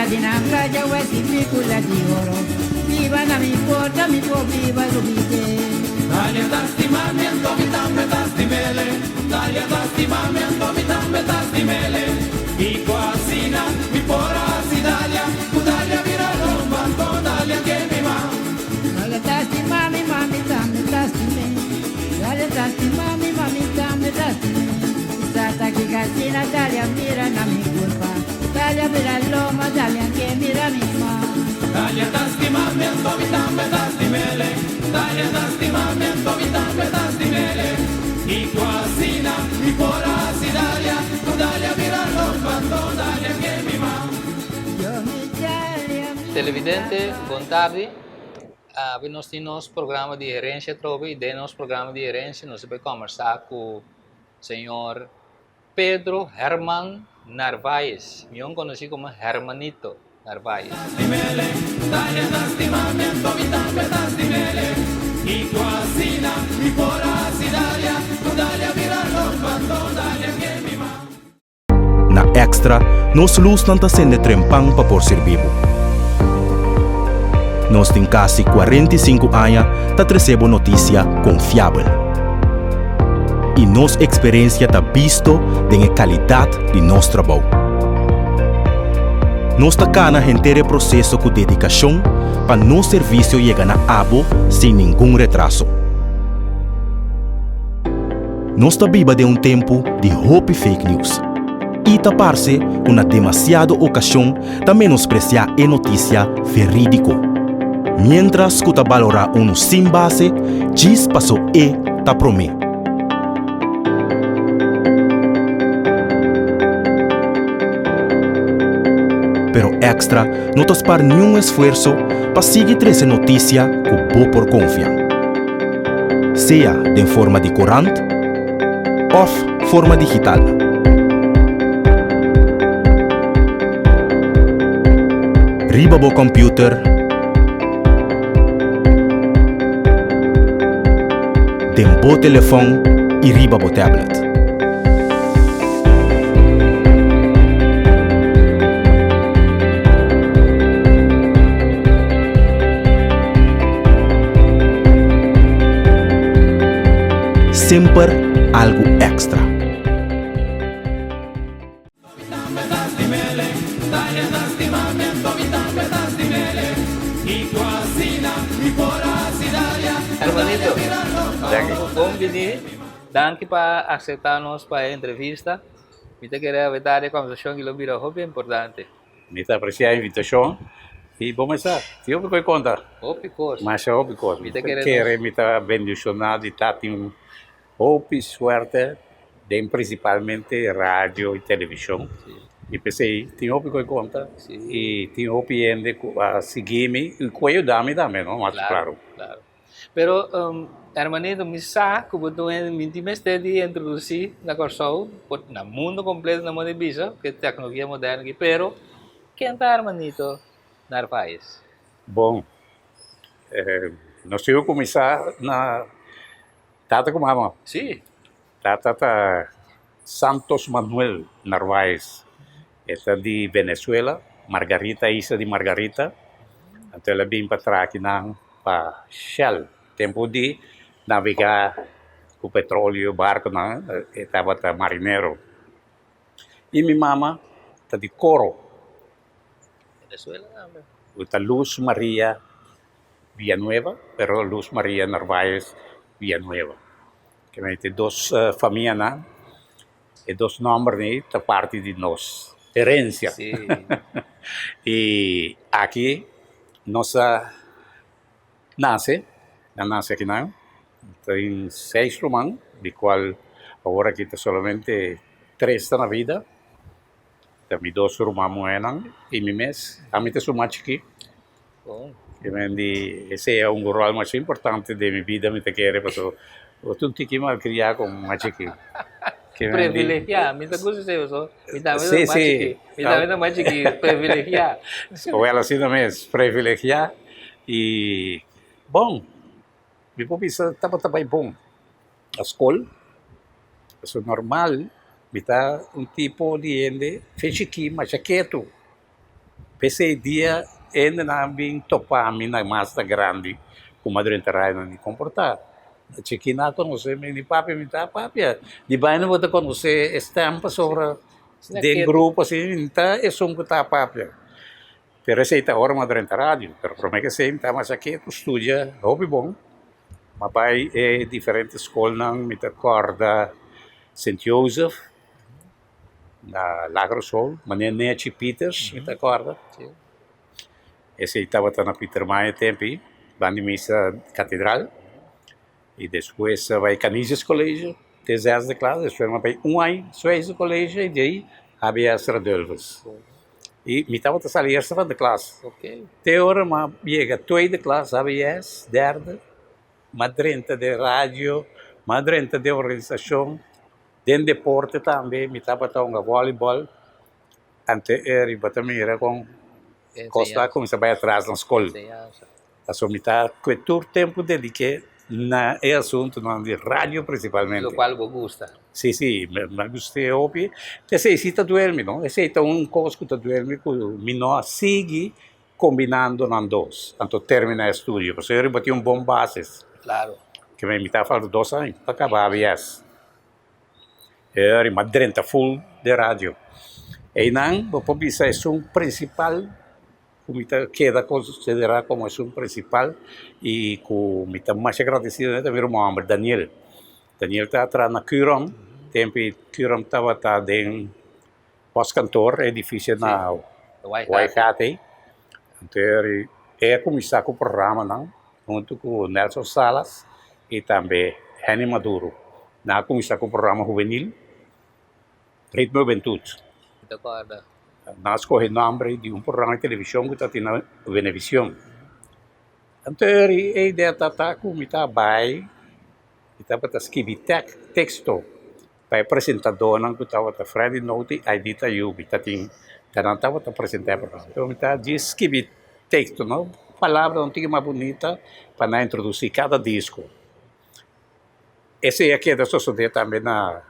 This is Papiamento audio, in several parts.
di na playa wesi picula di oro Biba na mi porta mi por biba lubide Dalia ta stima mi anto mi tambe ta stimele Dalia ta stima mi anto mi tambe ta stimele Kiko asina mi por a hasi Dalia Ku Dalia bira lomba anto Dalia ke mi ma Dalia ta stima mi ma mi tambe ta stime Dalia ta stima mi ma mi tambe ta stime Tata kiko asina Dalia mira na mi kurpa Dalia bira lomba Dalia ke mira mi ma Dalia ta stima mi anto mi tambe ta stimele Dalia ta stima mi anto mi tambe ta stimele Kiko asina mi por a hasi Dalia Ku Dalia bira lomba anto Dalia ke mi ma. Televidente, bon tardi. Awe nos tin nos programa di herencia atrobe y den nos programa di herencia nos ta bay combersa cu señor Pedro Herman Narvaez, mion conoci como Hermanito Narvaez. Na Extra, nos lusnan ta sende trempan pa por sirbi bo. Nos tin kasi 45 aña ta trese bo notisia konfiabel. I nos eksperensia ta bisto den e kalidat di nos trabou. Nos ta kana henter e proseso ku dedikashon pa nos servisio yega na abo sin ningun retraso. Nos ta biba den un tempu di hopi fake news i ta parse ku na demasiado okashon ta menospresiá e notisia verídiko, miéntras ku ta balorá unu sin base djis paso e ta promé. Pero Extra no ta spar niun esfuerso pa sigui trese notisia ku bo por konfia. Sea den forma di korant òf forma digital. Riba bo kòmpiuter, den bo telefòn i riba bo tablet. Semper algu èkstra. Hermanito, bon bini. Danki pa acepta nos pa e entrevista. Mi ta kere aweta e conversacion ki lo bira hopi importante. Mi ta aprecia e invitacion y bo mester sa, tin hopi cos conta. Hopi cos. Masha hopi cos. Mi ta Mi ta kere kere, nos. mi ta bendiciona di ta tin hopi suerte den principalmente radio y television. Si. Y p'esey tin hopi cos conta Si. y tin hopi hende cu a sigui mi y cu a yuda mi tambe, no? Mas Claro, claro. claro. Pero, hermanito, mi sa ku bo ta un hende, mi tin mester di introdusí na Kòrsou, por na mundo kompleto na moda di bisa, ku e teknologia moderno aki, pero ken ta hermanito Narvaez? Bon, nos tin ku kuminsá na tata ku mama. Sí. Tata ta Santos Manuel Narvaez, e ta di Venezuela, Margarita, isla di Margarita, anto el a bin pa traha akinan pa Shell, tempu di navega ku petroleo, barkonan, e tabata marinero. I mi mama ta di Coro, Venezuela tambe. Ta Luz Maria Villanueva, pero Luz Maria Narvaez Villanueva. Kende dos famianan, e dos nombernan ta parti di nos herencia. Y aki nos a nace, a nace akinan, tin seis ruman, di cual awor aki ta solamente tres ta na bida, ta mi dos ruman muhernan y mi mes, ami ta su mas chikí. Di esei a un ròl masha importante den mi bida mi ta kere pasobra bo ta un tiki malkriá komo mas chikí. Privilegiá, mi ta gusta esei pasobra mi tambe ta mas chikí, mi tambe ta mas chikí, privilegiá. Wèl asina mes, privilegiá i bon, mi por bisa tabata bai bon na skol, pasobra normal mi ta un tipo di hende fe chikí masha ketu. P'esei dia hendenan bin topa mi na mas ta grandi ku mi a drenta radio nan di komportá. Chikí nan a konosé mi di papia mi ta papia di baina bo ta konosé e stèm pasobra den grupo asina mi ta esun ku ta papia. Pero esei ta ora mi a drenta radio pero promé ku esei mi ta masha ketu studia hopi bon. Mi a bai e diferente skolnan mi ta kòrda Sint Jozef. Na lagere school, meneer Nechi Pieters, mi ta kòrda. Esei tabata na Pietermaai e tempu ei, banda di misa Katedral. I despues a bai Canisius College te zesde klas, despues mi a bai un aña Zwijze College i di ei HBS Radulphus. I mi tabata sali eerste van de klas. Te ora mi a yega tweede klas HBS, derde, mi a drenta den radio, mi a drenta den organisashon. Den deporte tambe mi tabata hunga volleyball, ante e riba ta mira kon kos ta kuminsá bai atras na skol. Pasobra mi ta ku e tur tempu dediké na e asuntunan di radio prinsipalmente. Lokual bo gusta. Si, si, mi a gust'é hopi. Esei si ta duel mi no, esei ta un kos ku ta duel mi ku mi no a sigui kombinando nan dos, anto terminá e studio, pasobra riba tin un bon basis. Klaro. Ke mi ta falta dos aña pa kaba ABS. E riba drenta full den radio. Einan bo por bisa esun prinsipal ku mi ta keda konsiderá komo esun prinsipal i ku mi ta masha gradesido ta mi ruman hòmber Daniel. Daniel ta traha na Curom, tempu Curom tabata den Postkantoor, edifisio na Waigate ei. Anto e a kuminsá ku programanan huntu ku Nelson Salas i tambe Henny Maduro. Nan a kuminsá ku programa hubenil Ritmo Hubentud. Nan a skohe nòmber di un programa di televishon ku ta tin na Venevision. Anto e idea ta ta ku mi ta bai, mi tabata skibi teksto. Pa e presentadónan ku tabata Freddy Noti i Aidita Yubi ta tin ta nan tabata presentá e programa. Pero mi ta djis skibi teksto no, palabra un tiki mas bunita pa nan introdusí kada disko. Esei a keda sosodé tambe na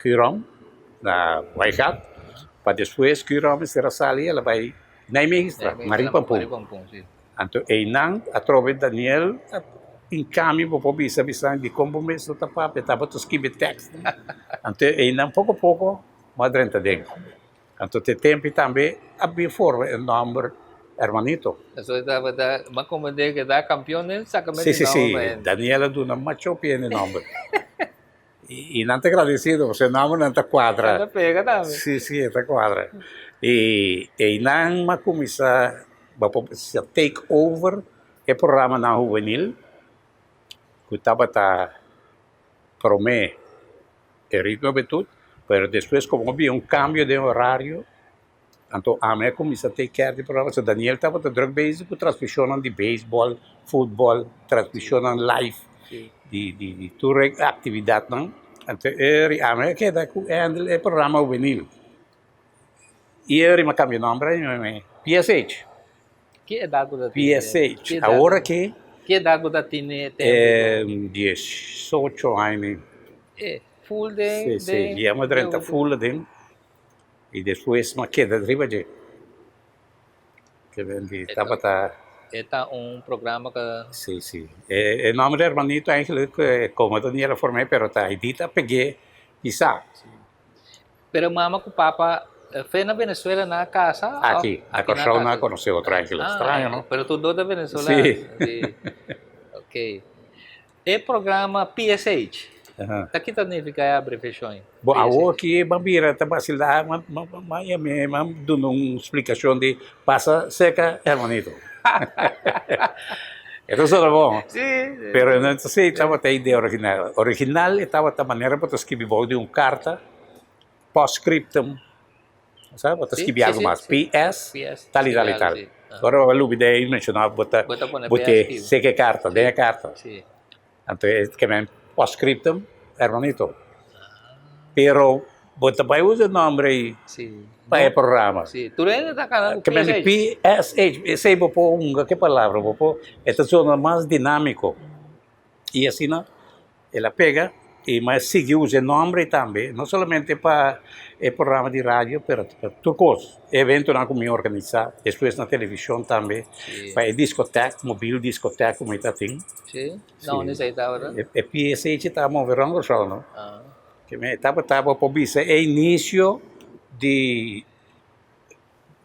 Curom, na Waaigat, pa despues Curom mester a sali el a bai Nijmegenstraat, Marie Pampoen. Anto einan atrobe Daniel a tin cambio bo por bisa bisa dikon bo mes no ta papia tabata skibi tekst anto einan poko poko bo a drenta den anto te tempo tambe a bin forma e nomber Hermanito. Eso tabata bo a comprende ke ta campeon den sacamento di nomber pa hende. Si si si Daniel a duna macho pie den nomber. I nan ta gradesido pasobra e nombernan ta kuadra. Ta pega tambe. Si, si, e ta kuadra. I einan a kuminsá bo por bisa take over e programanan hubenil ku tabata promé e Ritmo Hubentud, pero despues komo a bini un kambio den orario, anto ami a kuminsá take care di programa. So Daniel tabata drùk bezig ku transmishonnan di beisbòl, futbòl, transmishonnan live di di tur e aktividatnan. Anto e ami a keda ku handle e programa hubenil. I e mi a kambia nòmber ai PSH. Ki edat bo ta tene? PSH. Awor aki. Ki edat bo ta tene tempu? Diesocho aña. E, full den. Si, si. Ya mi a drenta full aden. I despues mi a keda riba dje. Ke ben di tabata. E ta un programa ku. Si, si. E nòmber di Hermanito eigenlijk komo ta niera for mi pero ta Edith a peg'é kisá. Pero mama ku papa fe na Venezuela nan a kasa? Aki, na Kòrsou nan a konosé otro eigenlijk. Straño no? Pero tur dos ta venezolano. Si. Ok. E programa PSH, ta ki ta nifiká e abreviashon ei? Bo awor ki bo a bira ta basilá, ma yam'é, ma duna un splikashon di pasa serka hermanito. E ta sona bon. Si. Pero no ta si tabata e idea original. Original e tabata manera bo ta skibi bou di un karta, postscriptum, sa bo ta skibi algu mas, PS, tal i tal i tal. Ora bo a lubida e menshoná bo ta bo te seka e karta, den e karta. Anto e ke men postscriptum, hermanito. Pero bo ta bai usa e nomber ei pa e programa. Ke men PSH, esei bo por hunga ku e palabra, bo por, e ta sona mas dinámiko. I asina el a pega. I mi a sigui usa e nomber ei tambe, no solamente pa e programa di radio, pero pa tur kos. E eventonan ku mi organisá, despues na televishon tambe, pa e diskotek, mobil diskotek ku mi ta tin. Sí? Na unda esei tabata? E PSH ta move rònt Kòrsou, no? Ke mi tabata bo por bisa e inisio di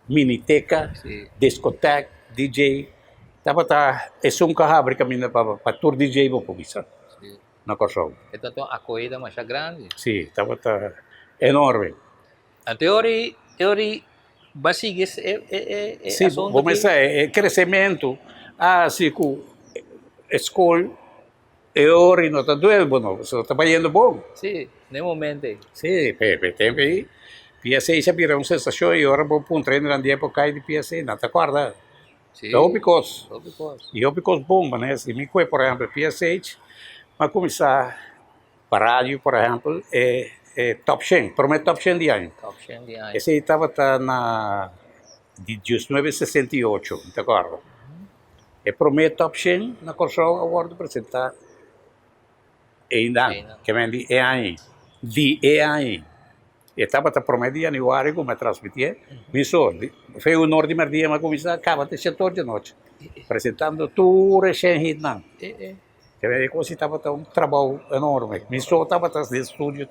miniteca, discoteca, DJ, tabata esun ku a habri kaminda pa tur DJ bo por bisa na Kòrsou. E tabata un akohida masha grandi. Si, tabata enorme. Anto e ora e ora bo a sigui e e asuntu Si, bo mester sa e kresementu a hasi ku e skol E ora i no ta duel bo no, pasobra ta bayendo bon. Sí, na e momento ei. Sí, pe tempo ei PSA a bira un sensashon i ora bo puntra hende di epoca ei di PSA nan ta kòrda. Sí, Ta hopi kos. Hopi kos. I hopi kos bon manera si mi kue por ehèmpel PSH a kuminsá pa radio por ehèmpel e e top shen, promé top shen di aña. Top shen di aña. Esei tabata na di diesnuebe sesenta i ocho mi ta kòrda. E promé Top 100 na Kòrsou a wòrdu presentá einan, ke men di e aña ei, di e aña ei. E tabata promé di yanüari ku mi a transmitié, mi so, fe unor di mèrdia mi a kuminsá kaba te shetor di anochi, presentando tur e shen hitnan. Ke men e kos ei tabata un trabou enorme, mi so tabata den studio.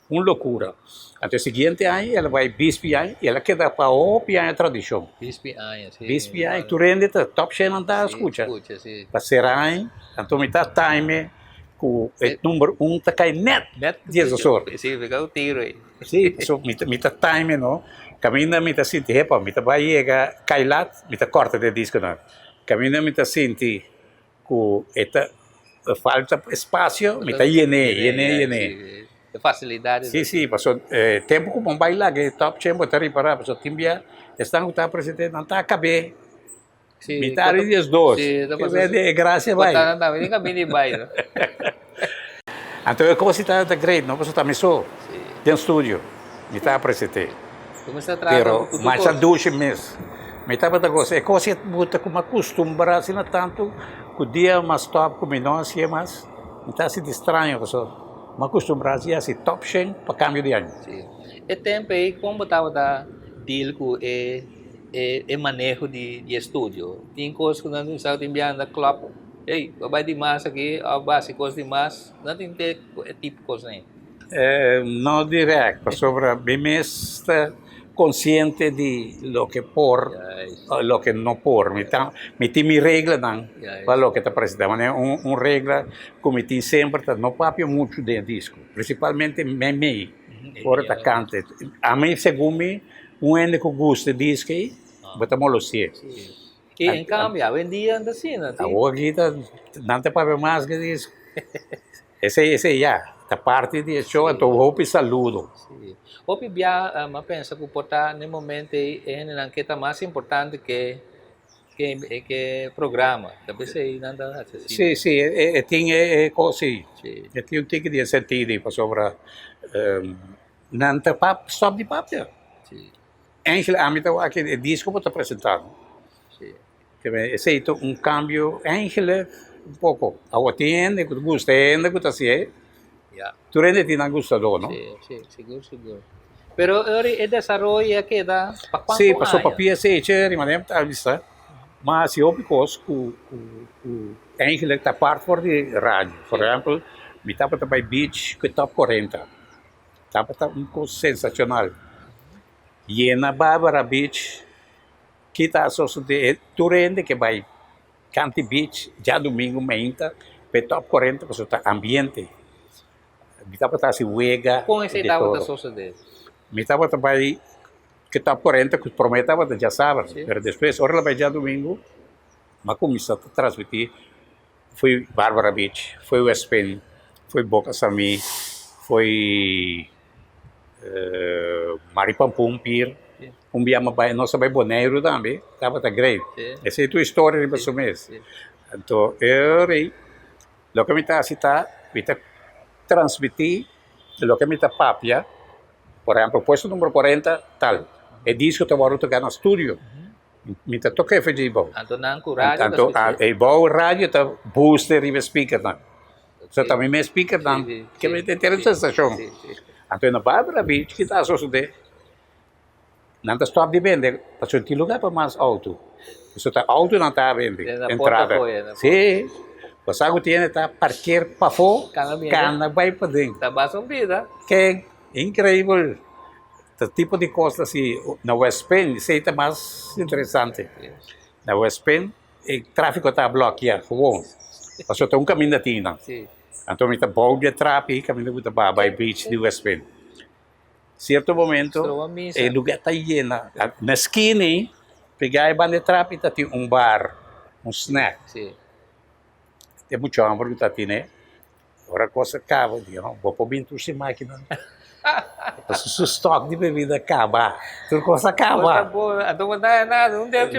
Un locura. Anto e siguiente aña el a bai Bispi aña y el a keda pa hopi aña tradicion. Bispi aña, si. Bispi aña, tur hende ta top shen nan ta scucha. Scucha, si. Pa sera aña, anto mi ta time cu e number un ta cay net dies or. Si, mi ta un tiro ey. Si, so mi ta time no, caminda mi ta sinti hepa, mi ta bai yega cay lat, mi ta corta den disconan. Caminda mi ta sinti Ku e ta falta espasio, mi ta yené, yené, yené. E fasilidat. Si, si, paso e tempu ku bo bai laga e top chen bo ta ripará, paso tin bia esnan ku ta presente nan ta akab'é mitar di diesdos. E grasia bai. Anto e kos ta great no, paso ta mi so den studio mi ta presente. Pero masha dushi mes. Mi tabata gosa e kos e buta ku mi a kustumbrá asina tantu ku dia mi a stòp ku mi no hasié mas, mi ta hasi di straño pasobra mi a kustumbrá hasi hasi tòp shen pa kambio di aña. Sí. E tempu ei kon bo tabata deal ku e e maneho di e studio? Tin kos ku nan tin sa tin biaha na klòp, ey bo bai di mas aki òf bo hasi kos di mas, nan tin te e tipo kosnan ei? No direct, pasobra mi mes ta konsiente di loke por, loke no por. Mi ta, mi tin mi reglanan pa loke ta presentá. Manera un un regla ku mi tin semper ta no papia muchu den e disko, prinsipalmente meimei ora ta kanta. Ami segun mi un hende ku gusta e disko ei bo ta molesti'é. I en kambio awendia ta asina. Awor aki ta nan ta papia mas ke disko. Esei esei ya, ta parti di e show, anto hopi saludo. Sí. Hopi bia mi a pensa ku por ta n'e momento ei e hendenan ke ta mas importante ke ke ke programa. Ta p'esei nan ta hasi asina. Sí, sí, e tin e e kos ei. Sí. E tin un tiki di e sentido ei pasobra nan ta pap stòp di papia. Sí. Eigenlijk ami ta wak e disko bo ta presentá. Sí. Esei ta un kambio eigenlijk un poko. Awor tin hende ku ta gusta e hende ku ta hasié. Ya. Tur hende tin nan gustadó, no? Sí, sí, sigur, sigur. Pero ora e desaroyo a keda pa kuantu Sí, aña? pasobra pa PSH riba nan ta bisa mas hasi hopi kos ku ku ku eigenlijk ta apart for di radio. Por ehèmpel, mi tabata bai beach ku e top 40. Tabata un kos sensashonal. Yena Barbara Beach. Kita a sosodé tur hende ke bai Kanti Beach djadumingu meinta pa e top 40 pasobra ta ambiente. Mi tabata hasi wega Kon esei di tabata todo. sosodé? Mi tabata bai ke top 40 ku promé tabata djasabra, Sí. pero despues ora el a bai djadumingu mi a kuminsá ta transmití foi Barbara Beach, foi Westpunt, foi Boca Samí, foi Maripampun Pier. Un bia mi bai, nos a bai Boneiru tambe, tabata great. Esei tur historia riba su mes. Anto e ora ei, loke mi ta hasi ta, mi ta transmití loke mi ta papia, por ehempel, puesto numero 40 tal, e disko ta wòrdu toká na studio, mi ta toka efe dje bou. Anto nan ku radio ta Anto skuch'é. e bou radio ta booster riba e speakernan. So ta mi mes speakernan ke mi ta tene un sensashon. Anto na Barbara Beach kita a sosode? Nan ta stop di bende pasobra tin lugar pa mas auto. So ta autonan ta bende entrada. Si, bo sa ku tiene ta parker pafó, kana bai paden. Ta basa un bida. Ke increibel. Ta tipo di kos asi na West Pen esei ta mas interesante. Na West Pen e trafiko ta blokia gewoon pasobra ta un kaminda tin nan. Anto mi ta bou di e trapi kaminda ku ta baha bai beach di West Pen. Cierto momento e lugar ta yena. Na esquina ei, pega e banda e trapi ta tin un bar, un snack. E mucha homber cu ta tine, ora cos a caba, di no, bo por bin tur si makina. Pasobra su stock di bebida caba, tur cos a caba.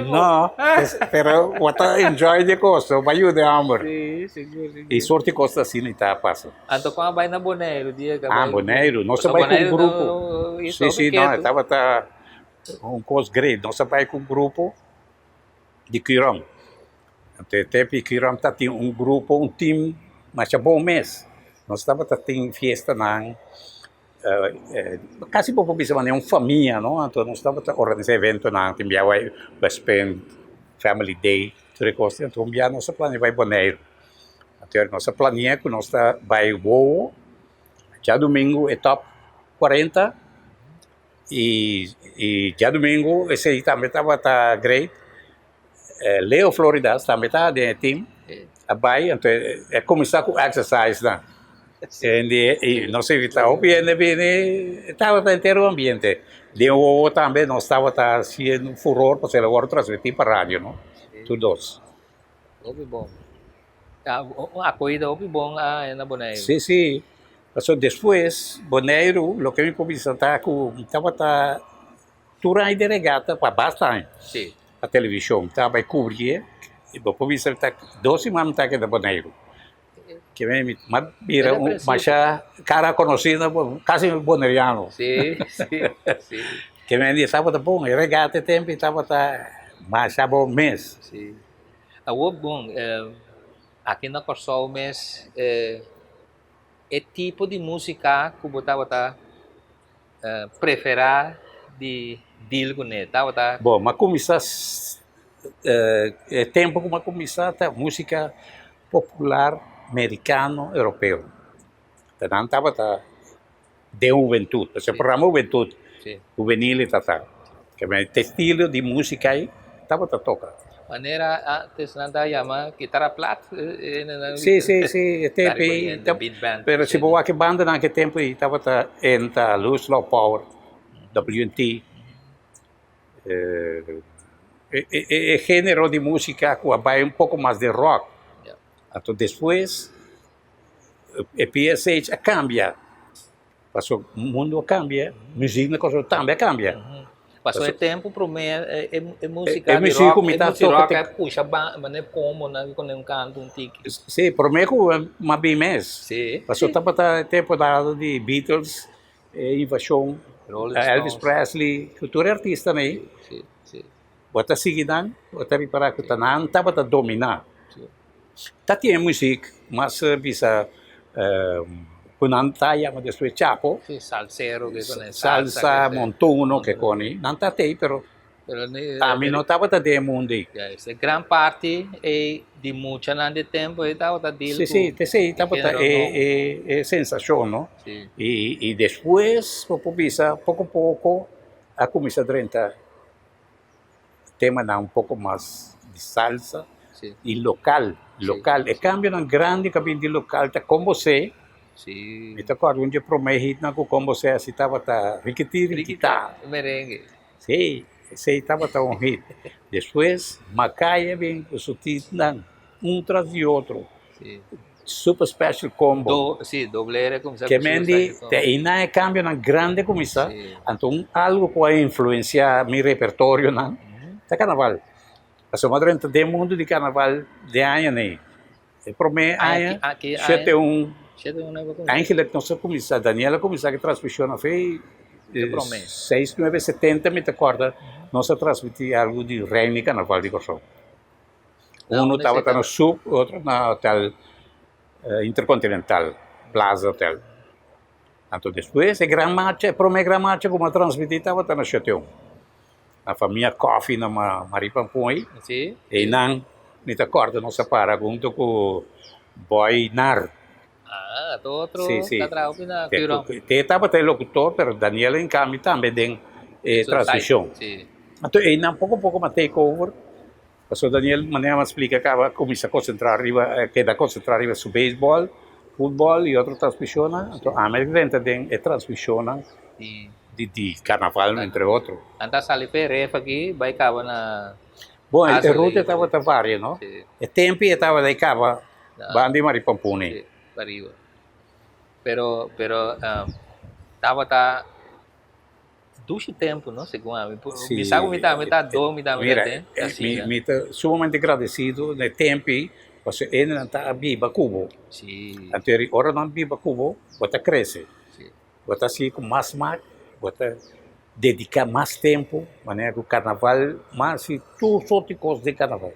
No, pero bo ta enjoy di e cos, bo a yuda e homber. E sorti cos asina ta pasa. Anto kon a bai na Boneiru dia ka bai? Ah, Boneiru, nos a bai ku un grupo. Si, si, no, e tabata un kos great. Nos a bai ku un grupo di Curom. Anto e tempu di Curom ta tin un grupo, un team masha bon mes. Nos tabata tin fiestanan, kasi bo por bisa manera un famia, no? Anto nos tabata organisa eventonan, tin bia bai West Punt, Family Day, tur e kos. Anto un bia nos a plania bai Boneiru. Anto nos a planea ku nos ta bai wowo djadumingu e top 40 i i djadumingu esei tambe tabata great. Leo Floridas tambe ta den e team a bai anto e kuminsá ku exercise nan. I nos invitá hopi hende bini e tabata henter un ambiente. Den wowo tambe nos tabata hasiendo un furor pasobra el a wòrdu transmití pa radio no tur dos. Hopi bon. Ta un akohida hopi bon na Boneiru. Sí, sí. Pasobra despues Boneiru loke mi por bisa ta ku mi tabata tur aña den regata pa basta aña. Sí. Pa televishon ta bai kubri i bo por bisa ta dos siman mi ta keda Boneiru. Ke mi a bira un masha kara konosí na kasi boneriano. Sí, sí, sí. Ke mi tabata bon e regata e tempu tabata masha bon mes. Sí. Awor bon, aki na Kòrsou mes e tipo di músika ku bo tabata preferá di deal kuné tabata. Bon, mi a kuminsá e tempu ku mi a kuminsá ta músika popular merikano europeo. Ta nan tabata den hubentut, pasobra e programa hubentut, hubenil e ta ta. Te estilo di músika ei tabata toka. Manera antes nan ta yama kitara plat. Sí, sí, sí, e tempu ei. Pero si bo wak e bandanan ke tempu ei tabata Enta, Luz Love Power, WNT. E género di músika ku a bai un poko mas den rock. Anto despues e PSH a kambia, pasobra mundu a kambia, muzik na Kòrsou tambe a kambia. Pasobra e tempu promé e músika di rock, e músika rock a pusha manera kombonan ku un kantu un tiki. Sí, promé ku mi a bin mes. Pasobra tabata e temporada di Beatles, e invashon, Elvis Presley, ku tur e artistanan ei. Bo ta sigui nan, bo ta ripará ku ta nan tabata dominá. Ta tin e muzik mas bisa ku nan ta yama despues chapo, salsa, montuno ke koni, nan ta tei pero ami no tabata den e mundu ei. Gran parti di muchanan di e tempu ei tabata deal ku. Si, si, esei tabata e sensashon no. I despues bo por bisa poko poko a kuminsá drenta. Temanan un poko mas di salsa y local, local. E cambionan grandi cu a bin di local ta con bosé, mi ta acorda un di e prome hitnan cu con bosé haci tabata Rikiti Rikita. Si, esey tabata un hit. Despues Macaya bin cu su hitnan un tras di otro. Super Special Combo. Sí, doble R cuminsa cu Super Special Combo. Te einan e cambionan grandi a cuminsa, anto un algo cu a influencia mi repertorionan ta carnaval. Pasobra mi a drenta den mundo di carnaval den aña nei. E prome aña, shete un, eigenlijk nos a cuminsa, Daniel a cuminsa cu transmision af e seis, nuebe, setenta mi ta corda nos a transmiti algo di Reina di Carnaval di Corsou. Uno tabata na Sub, otro na Hotel. Intercontinental Plaza Hotel. Anto despues e gran marcha, e prome gran marcha ku mi a transmití tabata na Sheteon, na famia Coffee na Maripampun ei. Einan mi ta kòrda nos a para huntu ku Boy Nar. Ah, to otro Sí, sí. ta traha hopi na Curom. Te tabata e locutor, pero Daniel en cambio tambe den e transmision. Sí. Anto einan poco poco mi a take over, pasobra Daniel manera mi a splica caba a cuminsa concentra riba, keda concentra riba su beisbol, futbol y otro transmisionnan, anto ami a drenta den e transmisionnan di di carnaval entre otro. Nan ta sali p'e ref aki bai caba na Bon, e ruta tabata varia, no? E tempo e tabata e caba banda di Maripampuni. Sí, pariba. Pero, pero tabata dushi tempo, no? Segun ami. Sí. Mi sa ku mi tambe ta do, mi tambe ta den. Mira, mi, mi ta sumamente gradesido na e tempo ei, pasobra hendenan ta a biba ku bo. Sí. Anto ora nan biba ku bo, bo ta krese. Sí. Bo ta sigui ku mas smak, bo ta dediká mas tempu, manera ku karnaval mas i tur sorti kos den karnaval.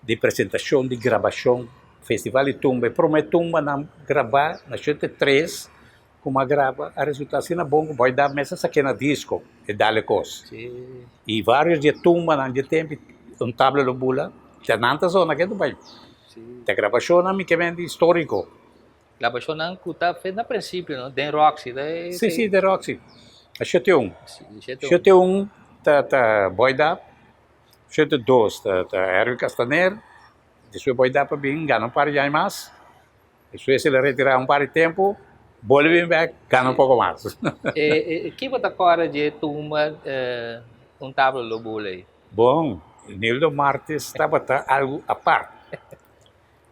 Di presentashon, di grabashon, festival di tumba, e promé tumba nan grabá na 83 ku a graba a resultá asina bon ku bo a da mes a sak'é na disko e dal e kos. I vários di e tumbanan di e tempu un tabla lo bula, ta nan ta zona ke ta bai. Ta grabashonnan mi ke men di históriko. Grabashonnan ku ta fet na prinsipio no, den Roxy ta e. Si, si, den Roxy. A shete un. Si, shete un. Shete un ta ta Boy Dap, shete dos ta ta Erwin Castaner, despues Boy Dap a bin gana un par di aña mas, despues el a retira un par di tempu, bolbe bin bek gana un poko mas. E kibo ta kòrda dje tumba un tabla lo bula ei? Bon, Nildo Martes tabata algu apart.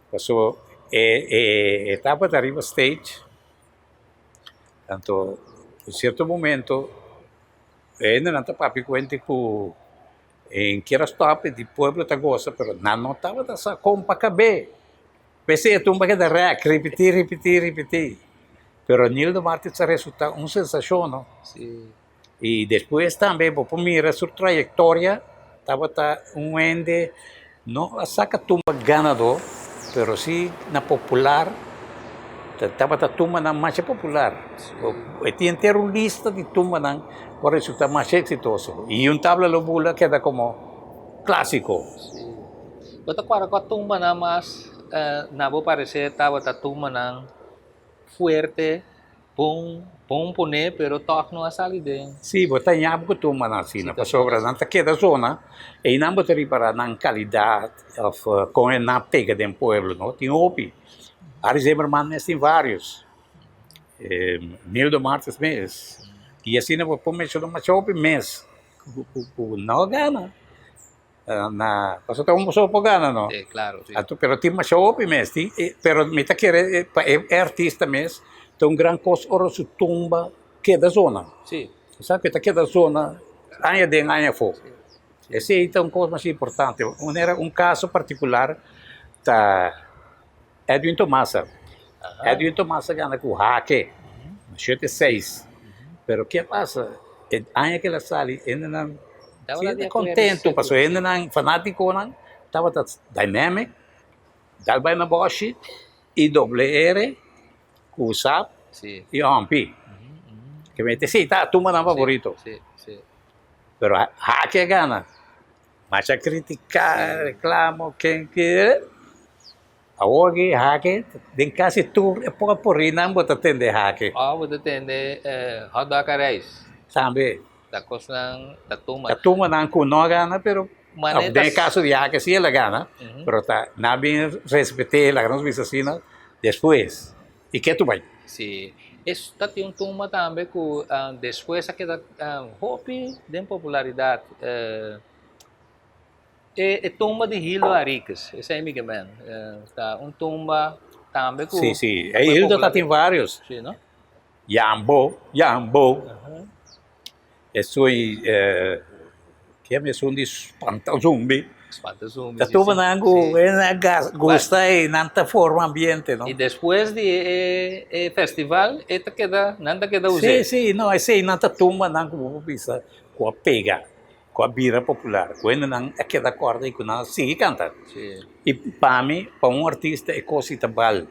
Paso e e tabata riba stage, anto un cierto momento e hendenan ta papia ku hende ku e kier a stop di pueblo ta gosa pero nan no tabata sa kon pa kab'é. P'esei e tumba keda rèk, ripití, ripití, ripití. Pero Nildo Martins a resultá un sensashon no. I despues tambe bo por mira su trayektoria tabata un hende no a saka tumba ganadó pero si na popular tabata tumbanan masha popular. E tin henter un lista di tumbanan ku a resultá masha eksitoso i un tabla lo bula keda komo klásiko. Bo ta kòrda kua tumbanan mas na bo pareser tabata tumbanan fuerte? Bon, bon pone, pero tòg no a sali den. Sí, bo ta ña bo ku tuma nan asina, pasobra nan ta keda zona, einan bo ta ripará nan kalidat òf kon e nan pega den pueblo, no? Tin hopi. Harry Zimmerman mes tin vários, Nildo Martes mes, i asina bo por menshoná masha hopi mes ku no a gana. Na pasobra ta un so por gana no. Sí, claro, sí. Anto pero tin masha hopi mes tin pero mi ta kere pa e artista mes ta un gran kos ora su tumba keda zona. Sí. Bo sa ku e ta keda zona aña aden aña afó. Esei ta un kos masha importante. Manera un kaso partikular ta Edwin Tomasa. Edwin Tomasa gana ku hake na shete seis. Pero ke pasa e aña ke el a sali hendenan siente contento pasobra hendenan fanaticonan tabata dynamic dal bai na boshi y doble R ku sap y hompi. Ke mete si ta tumba nan favorito. Pero hake a gana. Masha critica reclamo ken ke. Awor aki hake den kasi tur e potporinan bo ta tende hake. Òf bo ta tende hotdog a reis. Tambe. Ta kosnan ta tuma. Ta tuma nan ku no a gana pero den e kaso di hake si el a gana pero ta nan bin respet'é laga nos bisa asina despues i ke tu bai. Si es ta tin un tuma tambe ku despues a keda hopi den popularidat. E tumba di Hildo Henriquez, esei mi ke men. Ta un tumba tambe ku. Si, si. E Hildo ta tin varios. Si, no? Yambo, Yambo. Esui, ke esun di Spanta Zumbi. Spanta Zumbi, Ta si, si. tumbanan ku nan gusta i nan ta forma ambiente, no? I despues di e festival e ta keda, nan ta keda us'é. Si, si. No, esei nan ta tumbanan ku bo por bisa ku a pega. Ku a bira popular, ku hendenan a keda kòrda i ku nan a sigui kanta. I pa mi, pa un artista e kos ei ta bal,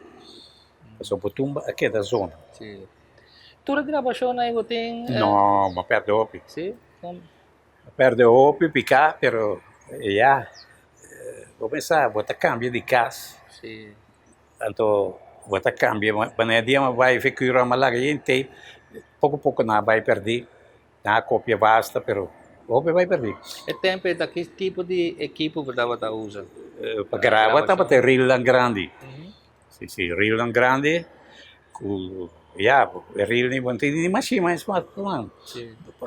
pasobra bo tumba a keda zona. Tur e grabashonnan ei bo tin? No, mi a pèrdè hopi. Mi a pèrdè hopi piká, pero ya, bo pensa bo ta kambia di kas. Anto bo ta kambia, manera dia mi a bai Vecura mi a laga yen tape, poko poko nan a bai pèrdí. Nan a copia basta pero hopi bai perdi. E tempo ei ta ki tipo di ekipo bo tabata usa? Pa graba tabata e reelnan grandi. Si si reelnan grandi ku ya e reelnan bo no tin ni mashin mas man.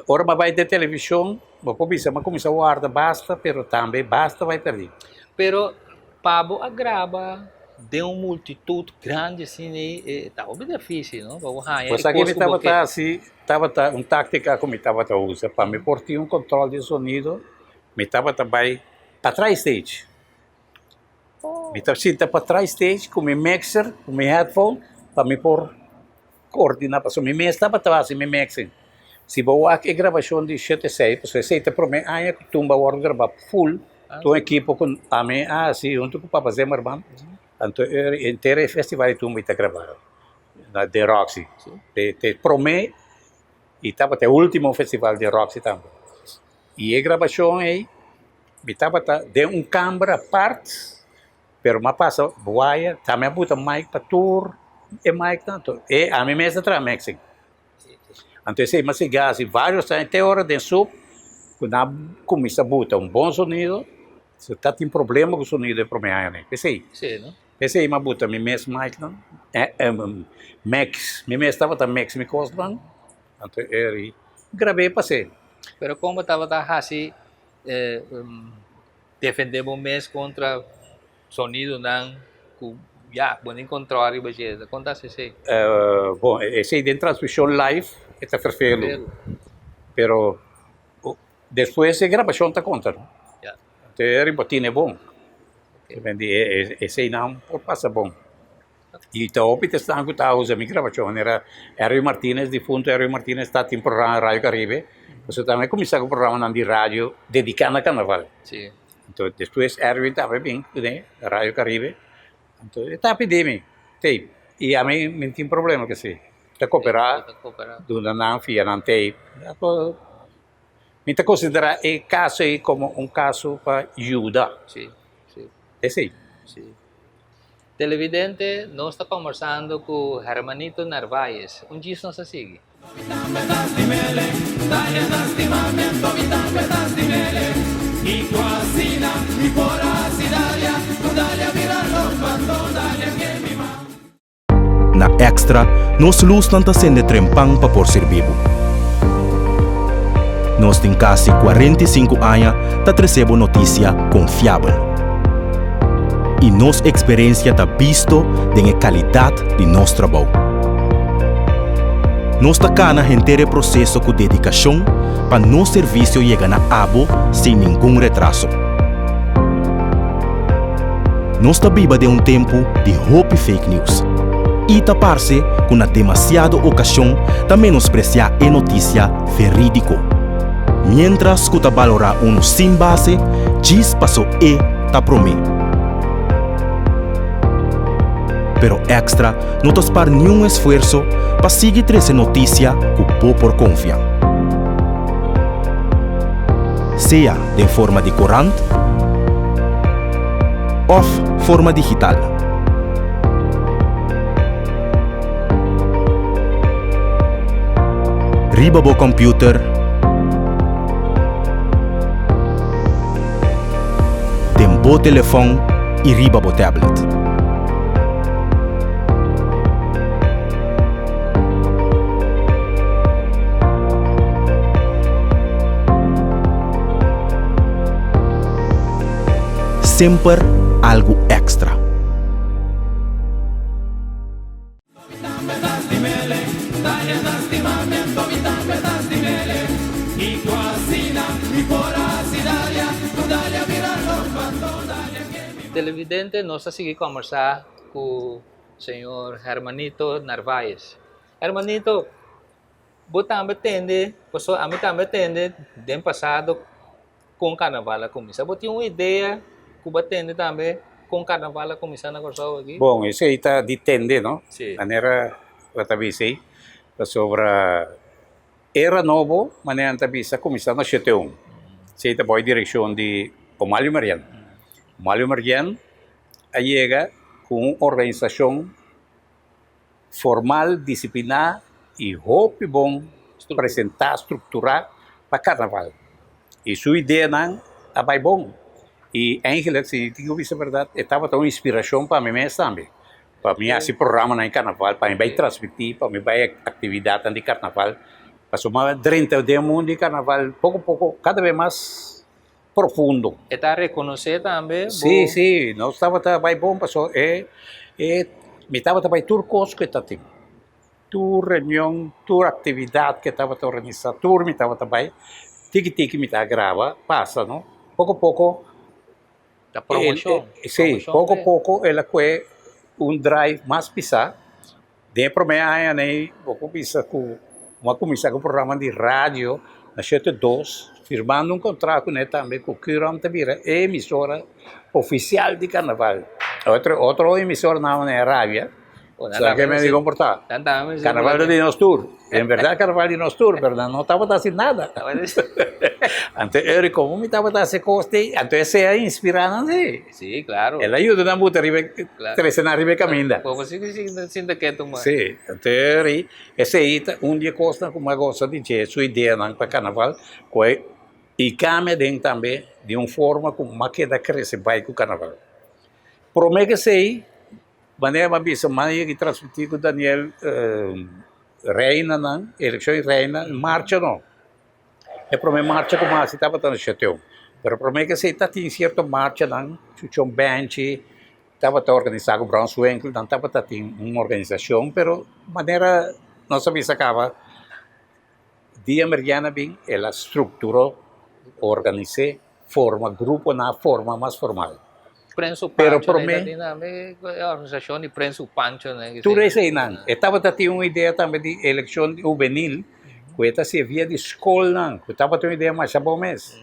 Ora bo a bai den television bo por bisa bo a kuminsa warda basta pero tambe basta bai perdi. Pero Pa bo a graba den un multitud grandi asina ei, e ta hopi dificil, no? Pa bo haña e kos ku bo ke. Así tabata un táctica ku mi tabata usa pa mi por tin un control di sonido, mi tabata bai patras stage. Mi ta sinta patras stage ku mi mixer, ku mi headphone, pa mi por coordina, pasobra mi mes tabata hasi mi mixing. Si bo wak e grabashon di shete sei, pasobra esei ta e prome aña ku tumba a wòrdu grabá full, tur un ekipo ku ami a hasi huntu ku Papa Zimmerman, anto henter e festival di tumba ta grabá na den Roxy. Ta e prome i tabata e ultimo festival di Roxy tambe. I e grabashon ei mi tabata den un kamber apart. Pero m'a pasa waya, tambe a buta mic pa tur e mic nan, anto e ami mes ta traha mixing. Anto esei m'a sigui hasi varios aña te ora den sup ku nan a kuminsá buta un bon sonido, si ta tin problema ku sonido e prome aña nan, p'esei, p'esei m'a buta mi mes mic nan, mix, mi mes tabata mix mi kosnan, anto e grab'é pas'é. Pero kon bo tabata hasi Defende bo mes kontra sonidonan ku ya bo no enkontrá riba dje. Ta konta si esei? Bon, esei den transmishon live e ta ferfelu, pero despues e grabashon ta konta no. Te riba tine bon. Eseinan por pasa bon. I ta hopi ta esnan ku ta usa mi grabashon manera Erwin Martinez, difunto Erwin Martinez ta tin programa na Radio Caribe, pasobra tambe a kuminsá ku programanan di radio dediká na karnaval. Anto despues Erwin tambe bin kuné Radio Caribe, anto e ta pidi mi tape i ami mi no tin problema ku esei, ta koperá duna nan fia nan tape. Mi ta konsiderá e kaso ei komo un kaso pa yuda. Esei. Televidente, nos ta kombersando ku Hermanito Narvaez. Un djis nos a sigui. Na Extra, nos lusnan ta sende trempan pa por sirbi bo. Nos tin kasi 45 aña ta trese bo notisia konfiabel. I nos eksperensia ta bisto den e kalidat di nos trabou. Nos ta kana henter e proseso ku dedikashon pa nos servisio yega na abo sin ningun retraso. Nos ta biba den un tempu di hopi fake news. I ta parse ku na demasiado okashon ta menospresiá e notisia verídiko. Miéntras ku ta balorá unu sin base djis paso e ta promé. Pero Extra no ta spar niun esfuerso pa sigui trese notisia ku bo por konfia. Sea den forma di korant òf forma digital. Riba bo kòmpiuter, den bo telefòn i riba bo tablet. Semper algu extra. Televidente, nos ta sigui combersa cu Señor Hermanito Narvaez. Hermanito, bo tambe tende, pasobra ami tambe tende den pasado. Kon karnaval a kuminsá? Bo tin un idea ku bo a tende tambe kon karnaval a kuminsá na Kòrsou aki? Bon, esei ta di tende, no? Sí. Manera bo ta bisa ei, pasobra era nobo, manera nan ta bisa, a kuminsá na shete un. Esei ta bou e direkshon di Omalio Marian. Omalio Marian a yega ku un organisashon formal, disipliná i hopi bon presentá, strukturá pa karnaval. I su ideanan a bai bon. I eigenlik, si tin ku bisa bèrdat, e tabata un inspirashon pa mi mes tambe, pa mi hasi programanan di karnaval, pa mi bai transmití, pa mi bai aktividatnan di karnaval. Pasobra mi a drenta den e mundu di karnaval poko poko, kada bes mas profundo. E ta rekonosé tambe bo. Sí, sí, nos tabata bai bon pasobra e e mi tabata bai tur kos ku e ta tin. Tur reunion, tur aktividat ku e tabata organisá, tur mi tabata bai. Tiki tiki mi ta graba, pasa no. Poko poko. Ta promoshon. Sí, poko poko el a kue un drive mas pisá. Den e promé aña nei bo por bisa ku bo a kuminsá ku programa di radio na shete dos, firmando un kontrato kuné tambe ku Curom ta bira e emisora ofisial di karnaval. Otro otro emisora nan na e rabia, sa ke mi a di komportá? Karnaval ta di nos tur. En bèrdat karnaval di nos tur, pero nan no tabata hasi nada. Anto Eric komo mi tabata hasi kos te, anto esei a inspirá nan si. Sí, claro. El a yuda nan buta riba e, Claro. trese nan riba e kaminda. Bo por sigui sinta, sinta ketu mas. Sí, anto eri, esei ta un di e kosnan ku mi a gosa di dje, su ideanan pa karnaval, ku e i kambia den tambe di un forma ku mi a keda krese bai ku karnaval. Promé ku esei, manera mi a bisa, mi a yega di transmití ku Daniel reinanan, elekshon di reina, marcha no. E prome marcha ku mi a hasi tabata na Chateau, pero prome ku esei ta tin sierto marchanan, Chuchon Benchi tabata organisá ku Brownswinkel, nan tabata tin un organisashon, pero manera nos a bisa kaba dia Meridiana bin el a strukturó, organis'é, forma gruponan, forma mas formal. Prensu Pero Pancho prome. tin tambe e organisashon di Prensu Pancho. Tur eseinan. E tabata tin un idea tambe di elekshon hubenil ku e ta hasié via di skolnan, ku tabata un idea masha bon mes.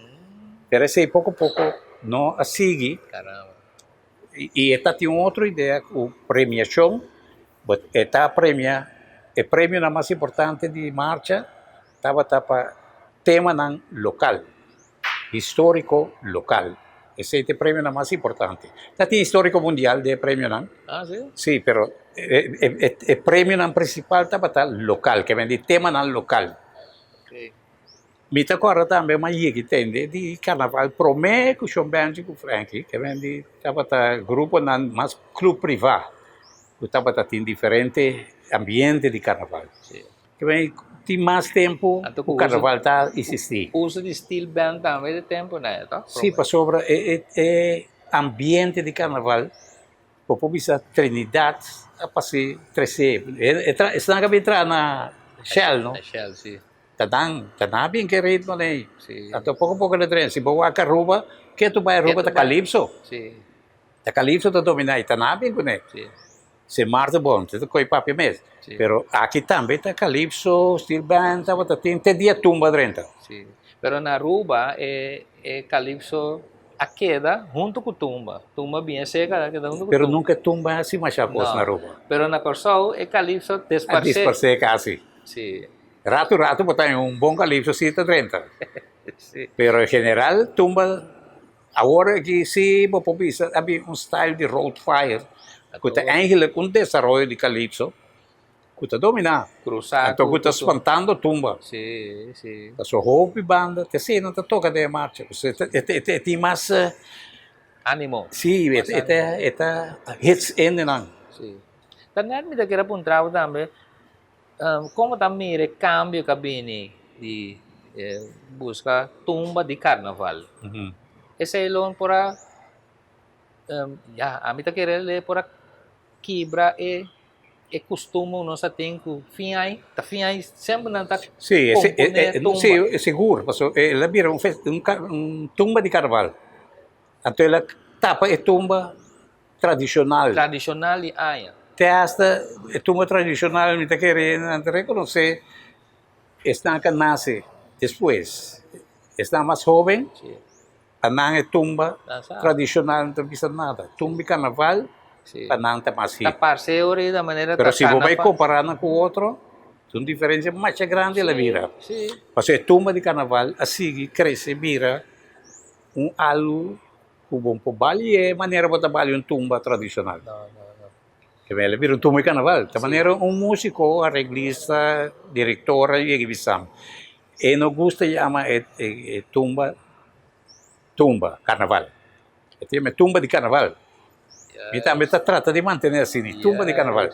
Pero esei poko poko no a sigui. I e ta tin un otro idea ku premiashon, but e ta premia, e premionan mas importante di marcha tabata pa temanan lokal. Historico local. Esey ta e premionan mas importante. Ta tin historico mundial den e premionan. Ah, si? Si, pero e premionan principal tabata local, ke men di temanan local. Ok. Mi ta acorda tambe mi a yega tende di carnaval prome cu Shon Benji cu Frankie, ke men di tabata gruponan mas club priva cu tabata tin diferente ambiente di carnaval. Si. Tin mas tempu ku karnaval ta eksistí. Uso di steel band tambe di tempu nan, to? Sí, pasobra e ambiente di karnaval, bo por bisa Trinidad a pas'é tres'é. Esnan a bin traha na Shell, no? Na Shell, sí. Ta nan, ta nan a bin ku e ritmo ei. Sí. Anto poko poko el a trese. Si bo wak Aruba, ke tu bai Aruba ta Calypso. Sí. Ta Calypso ta dominá i ta nan a bin kuné. Sí. Sint Maarten bon, ta koe papia mes. Sí. Pero aki tambe ta calypso, steel band, tabata tin te dia tumba drenta. Sí. Pero na Aruba e e calypso a keda hunto ku tumba. Tumba bien seka a keda hunto ku Pero tumba. nunca tumba a hasi masha kos No. na Aruba. Pero na Kòrsou e calypso A desparsé. disparsé kasi. Sí. Ratu ratu bo ta haña un bon calypso si ta drenta. Sí. Pero en general tumba Awor aki si bo por bisa a bin un style di road fire ku ta eigenlijk un desaroyo di calypso ku ta dominá. Cruzá Anto ku ta spantando tumba. Sí, sí. Pasobra hopi banda te asina nan ta toka den e marcha. E tin mas. Animo. Sí, e ta hits hendenan. Sí. Ta net mi ta kere puntra bo tambe. Komo ta mira e kambio ku a bini di buska tumba di karnaval? Esei lo por a, ya, ami ta kere lo por a kibra e e kustumber ku nos a tin ku fin ai, ta fin ai semper nan ta komponé tumba. Sí, sigur, pasobra el a bira un tumba di karnaval. Anto el a tapa e tumba tradishonal. Tradishonal di aña. Te hasta e tumba tradishonal mi ta kere nan ta rekonosé esnan ku a nase despues, esnan mas hoben. Pa nan e tumba tradishonal no ta bisa nada. Tumba di karnaval pa nan ta mas hip. Ta parse ora di manera ta Pero si bo bai kompara nan ku otro, ta un diferensia masha grandi la bira. Pasobra e tumba di karnaval a sigui krese bira un algu ku bo por bali e manera bo ta bali un tumba tradishonal. Kebel a bira un tumba di karnaval. Ta manera un músiko, areglista, direktor a yega bisa mi. E no gusta yama e tumba, tumba karnaval. E ta yama e tumba di karnaval. Mi tambe ta trata di mantené asina, tumba di karnaval.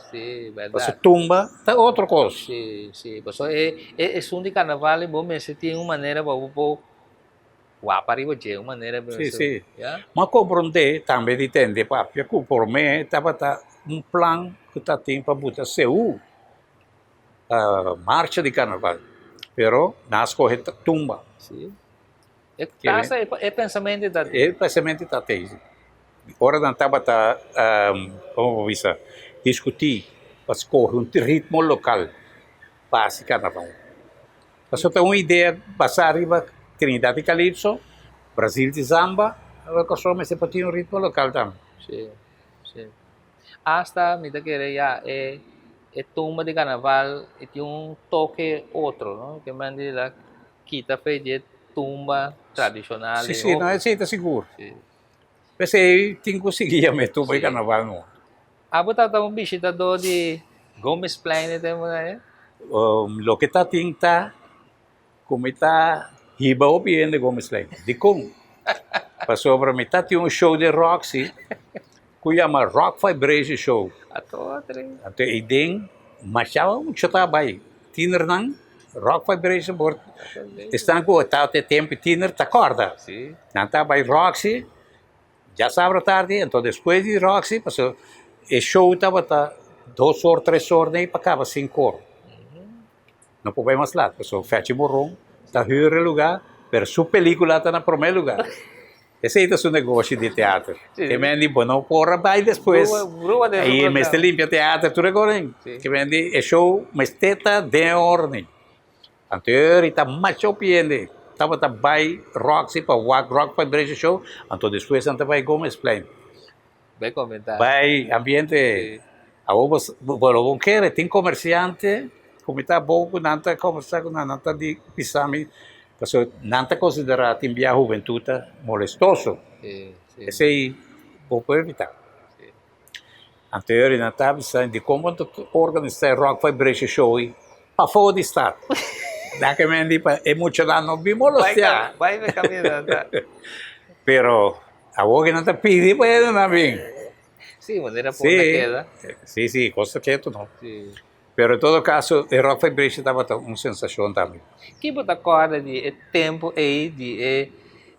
Pasobra tumba ta otro kos. Sí, sí. Pasobra esun di karnaval bo mester tin un manera pa bo por Wapa riba dje un manera Sí, sí. Ya. M'a komprondé tambe di tende papia ku promé tabata un plan ku ta tin pa buta seú marcha di karnaval, pero nan a skohe tumba. Sí. E tasa e pensamentu ta. E pensamentu ta tei. Ora nan tabata komo bo bisa diskutí pa skohe un ritmo lokal pa hasi karnaval. Pasobra ta un idea basá riba Trinidad di Calypso, Brasil di Zamba, awor Kòrsou mester por tin un ritmo lokal tambe. Sí, sí. Asta mi ta kere ya e e tumba di karnaval e tin un toke otro, no? Ke men di la kita fe di e tumba tradishonal. Sí, sí, no, esei ta sigur. Sí. P'esei tin ku sigui yama e tumba di karnaval no. Abo tabata un bishitadó di Gomezplein e tempu nan e? Loke ta tin ta ku mi ta hiba hopi hende Gomezplein. Dikon? Pasobra mi ta tin un show den Roxy ku yama Rock Vibration Show. Anto eiden masha mucha ta bai. Tienernan Rock Vibration por esnan ku tabata e tempu tiener ta kòrda. Nan ta bai Roxy. Djasabra tardi, anto despues di Roxy, pasobra e show tabata dos or, tres or nei pa kaba sinku or. No por bai mas lat, pasobra Fechi Moron ta hür e lugá, pero su pelikula ta na promé lugá. Esei ta su negoshi di teater. Ke men di bo no por a bai despues, i mester limpia teater tur e kos. Ke men di e show mester ta den orden. Anto e ta masha hopi hende tabata bai Roxy pa wak Rock Vibration Show, anto despues nan ta bai Gomezplein. Bai comenta. Bai ambiente. Awor bo bo lo bon kere tin comerciante ku mi ta bon ku nan ta combersa ku nan, nan ta di bisa mi pasobra nan ta considera tin bia hubentud ta molestoso. Esei bo por evita. Anterior nan ta bisa dikon bo ta organisa e Rock Vibration Show ei pafó di stad. Nan ke men di pa e muchanan no bin molestia. Bai bai kaminda ta. Pero awor ke nan ta pidi pa hende nan bin. Si, manera por ta keda. Si, si, kos ta ketu no. Pero en todo caso e Rock Vibration tabata un sensacion tambe. Ki bo ta corda di e tempo ei, di e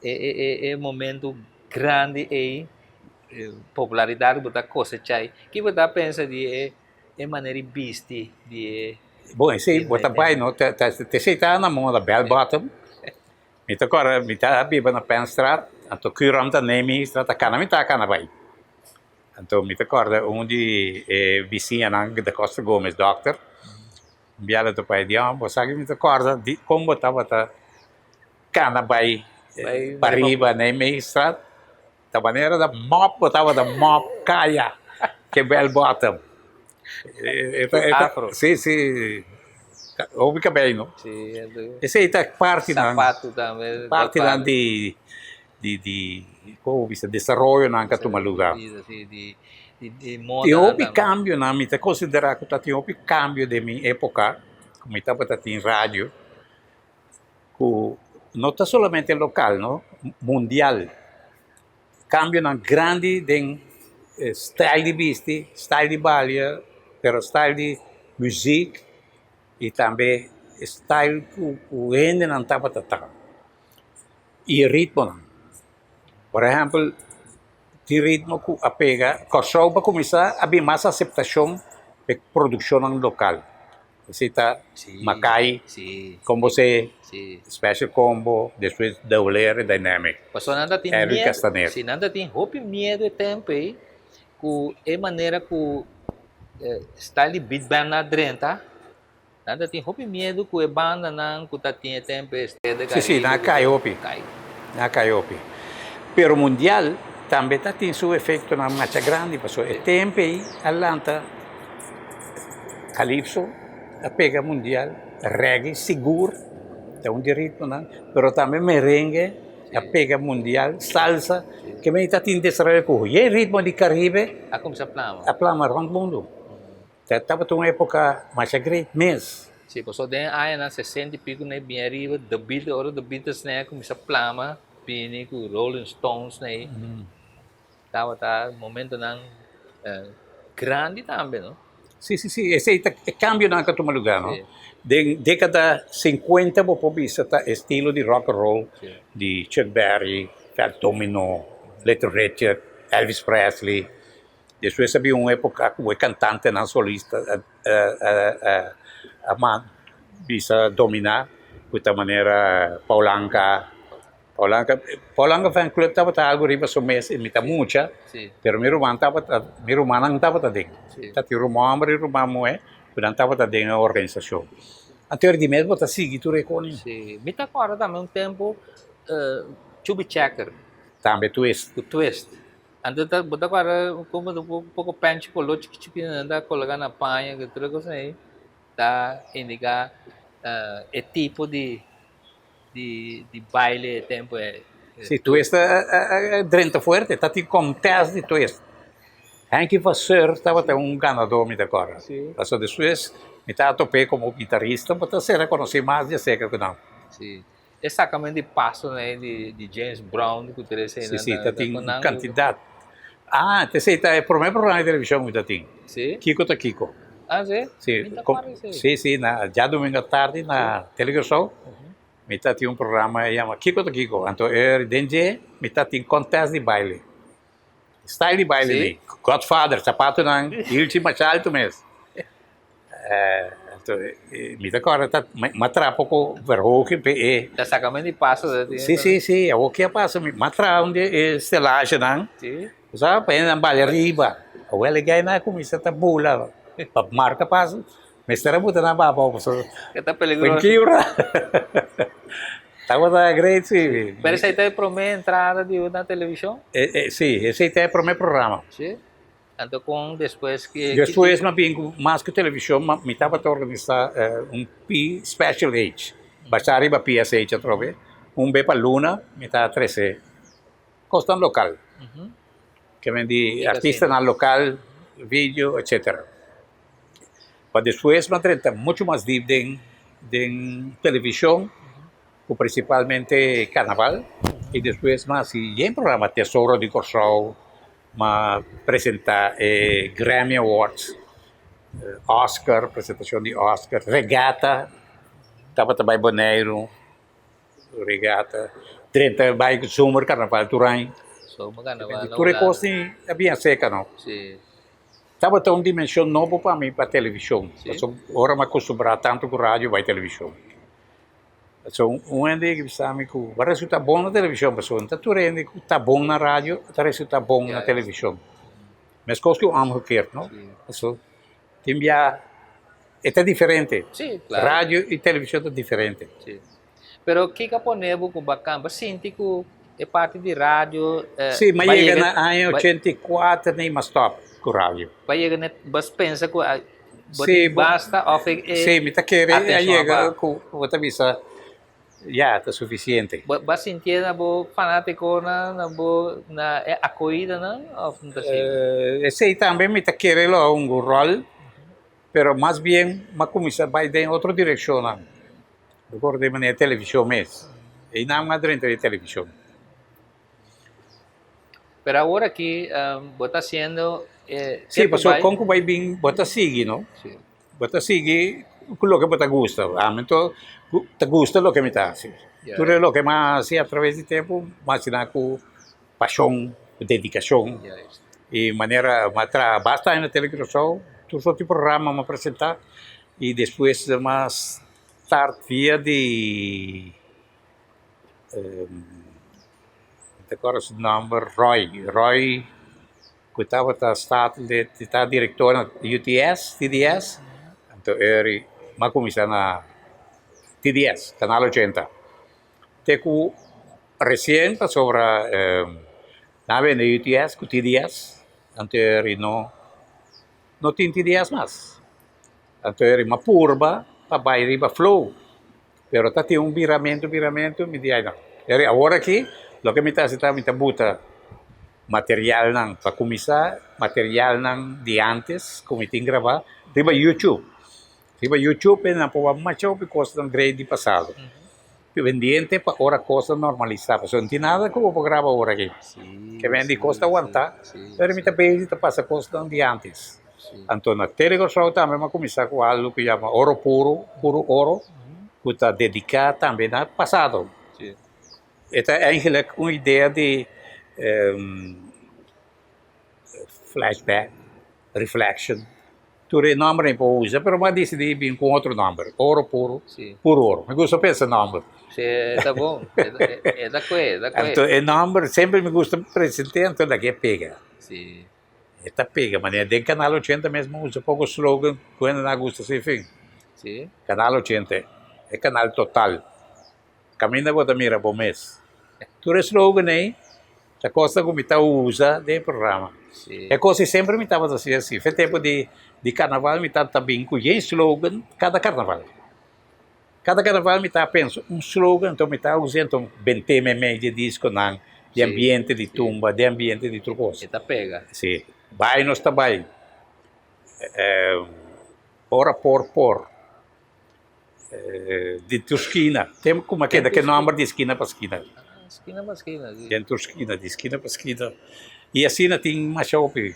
e momento grandi ei? Popularidat ku bo ta kosechá ei, ki bo ta pensa di e e manera di bisti di e. Bon, esei bo ta bai no, ta esei ta na moda bell bottom. Mi ta kòrda mi ta biba na Penstraat, anto Curom ta Neemiestraat, ta kana mi ta kana bai. Anto mi ta kòrda un di e bisiñanan Da Costa Gomez, dòkter, un biaha lo ta bai di bo sa ki mi ta kòrda di kon bo tabata kana bai pariba Neemiestraat. Ta manera ta mop bo tabata mop kaya ke bell bottom. Afro. Si, si. Hopi kabei no. Si. Esei ta partinan. Sapatu tambe. Partinan di di di como bo bisa desaroyonan ka tuma luga. Si, di di moda. Tin hopi cambionan mi ta considera cu ta tin hopi cambio den mi epoca cu mi tabata tin radio. Ku no ta solamente lokal no, mundial. Kambionan grandi den stijl di bisti, stijl di balia, pero stijl di muziek i tambe stijl ku hendenan tabata ta i e ritmonan. Por ehèmpel tin ritmo ku a pega, Kòrsou pa kuminsá a bin mas aseptashon pa e produkshonnan lokal. Esei ta Makai, Combo C, Special Combo, despues Douler Dynamic. Pasobra nan ta tin Erwin miedu, Castaner. si nan ta tin hopi miedu e tempu ei ku e manera ku style di big band a drenta, nan ta tin hopi miedu ku e bandanan ku ta tin e tempu ei Estrella del Si, si, nan a Caribe kai hopi. Kai. Nan a kai hopi. Pero mundial tambe ta tin su efectonan masha grandi pasobra e tempo ei a lanta calypso a pega mundial, reggae sigur ta un di e ritmonan, pero tambe merengue a pega mundial, salsa, ke men ta tin desaroyo ku e ritmo di Caribe a kuminsá plama. A plama rònt mundu. Ta tabata un époka masha great mes. Sí, pasobra den e añanan sesenta i pico n'e bini ariba, The Beatles, ora The Beatles n'e a kuminsá plama bini ku Rolling Stones n'e, tabata momentonan grandi tambe, no? Sí, sí, sí, esei ta e kambionan ku a tuma lugá, no? Den dékada sinkuenta bo por bisa ta estilo di rock and roll di Chuck Berry, Fats Domino, Little Richard, Elvis Presley. Despues a bin un epoca cu e cantantenan solista a bisa domina cu ta manera Paul Anka, Paul Anka, Paul Anka fan club tabata algo riba su mes y mi ta mucha pero mi ruman tabata mi rumannan tabata den ta tin ruman homber y ruman muhe cu nan tabata den e organisacion anto di mes bo ta sigui tur e cosnan. Si, mi ta acorda tambe un tempo Chubby Checker. Tambe Twist. Cu Twist. Anto ta bo ta guarda como un poco penchi color chiki chiki nan ta coloca na paña cu tur e cosnan ey ta indica e tipo di di baile e tempo ey. Si twist a drenta fuerte ta tin contest di twist Hanky Vasseur tabata un ganador mi ta acorda pasobra despues mi ta tope como guitarista bo ta ser reconoci mas di acerca cu nan. E sacamento di pasonan ei di di James Brown cu tur eseinan. Si, si, ta tin un cantidad. Ah, esei ta e prome programa di television cu ta tin. Si. Kiko ta Kiko. Ah, si? Si. Mi ta acorda esei. Si, si, na djadomingo atardi na Telecuraçao mi ta tin un programa e yama Kiko ta Kiko. Anto e den dje mi ta tin contest di baile. Style di baile di Godfather, zapatonan hilchi masha alto mes. Mi ta kòrda ta mi a traha poko verhoging pa e. Ta saka men di paso ta tin. Si si si awor ke a pasa mi a traha un di e stelagenan bo sa pa hende nan bali ariba awor e gainan a kuminsá ta bula pa marka paso mester a buta nan abou pasobra E ta peligroso. Kibra tabata great si. Pero esei ta e prome entrada di na televishon? Si esei ta e prome programa. Si. Anto kon despues ki. Despues mi a bin ku mas ku televishon mi tabata organisá un P special H basá riba PSH atrobe un be pa luna mi ta trese kosnan lokal ke men di artistanan lokal video etcetera pa despues mi a drenta muchu mas dip den den televishon ku prinsipalmente karnaval i despues mi a hasi yen programa Tesoro di Kòrsou. M'a presenta e Grammy Awards, Oscar, presentacion di Oscar, regata, tabata bai Boneiru, regata, drenta bai zomer carnaval tur aña. Tur e cos tin a bien acerca no. Tabata un dimension nobo pa mi pa television, pasobra ora mi a acostumbra tanto cu radio bai television. So un hende a bisa mi ku bo a resulta bon na televishon pasobra no ta tur hende ku ta bon na radio ta resulta bon na televishon. Meskos ku omgekeerd no. Pasobra tin bia e ta diferente. Radio i televishon ta diferente. Pero kiko a pone bo ku bo a kambia? Bo sinti ku e parti di radio. Si, mi a yega na aña ochenta i kuater mi a stòp ku radio. Bo a yega na bo a pensa ku Bo tin basta of e Sí, mi ta kere a yega ku bo ta bisa ya ta sufisiente. Bo a sintié na bo fanátikonan, na bo na e akoidanan of no ta asina? Esei tambe mi ta kere lo a hunga un ròl, pero mas bien mi a kuminsá bai den otro direkshonnan. Mi por di manera televishon mes. Einan mi a drenta den televishon. Pero awor aki bo ta haciendo e Sí, pasobra kon ku bai bin bo ta sigui no. Bo ta sigui ku loke bo ta gusta. Ami anto ta gusta loke mi ta hasi. Tur e loke mi a hasi atraves di tempu mi a hasi nan ku pashon, ku dedikashon. I manera mi a traha basta aña na Tele Curaçao, tur sorti programa mi a presenta i despues mas tard via di. Mi ta acorda su nomber Roy, Roy cu tabata statenlid y ta director na UTS, TDS, anto eri mi a cuminsa na TDS, Canal ochenta, te cu Recien pasobra nan a bende UTS ku TDS, anto eri no no tin TDS mas. Anto eri mi a purba pa bai riba Flow, pero ta tin un biramentu biramentu, mi di ai no. Eri awor aki loke mi ta hasi ta mi ta buta materialnan pa kuminsá, materialnan di antes ku mi tin grabá riba YouTube. Riba YouTube nan por wak masha hopi kosnan grei di pasado. Pendiente pa ora kos ta normalisá pasobra no tin nada ku bo por graba ora aki. Ke men di kos ta wantá pero mi ta bezig ta pasa kosnan di antes. Anto na Tele Kòrsou tambe mi a kuminsá ku algu ku yama Oro Puro, Puro Oro, ku ta dediká tambe na pasado. E ta eigenlik un idea di flashback, reflection. Tur e nomber mi por usa, pero mi a disidí bin ku un otro nomber, Oro Puro, Puro Oro. Mi gusta pensa nomber. Sí, e ta bon. E ta kue, e ta kue. Anto e nomber semper mi gusta present'é, anto lag'é pega. Sí. E ta pega, manera den Canal ochenta mes mi usa poko slogan ku hende nan a gusta sin fin. Sí. Canal ochenta, e canal total. Kaminda bo ta mira bo mes. Tur e slogan ei ta kosnan ku mi ta usa den e programa. E kos ei semper mi tabata hasi asi. Fe tempu di di karnaval mi tabata bin ku yen slogan kada karnaval. Kada karnaval mi ta pensa un slogan enton mi ta usa enton bent'é meimei di e diskonan, di ambiente di tumba, di ambiente di tur kos. E ta pega. Si. Bai nos ta bai. Ora por por. Di tur skina. Tem kuma keda ke nomber di skina pa skina. Skina pa skina, si. Den tur skina, di skina pa skina. I asina tin masha hopi.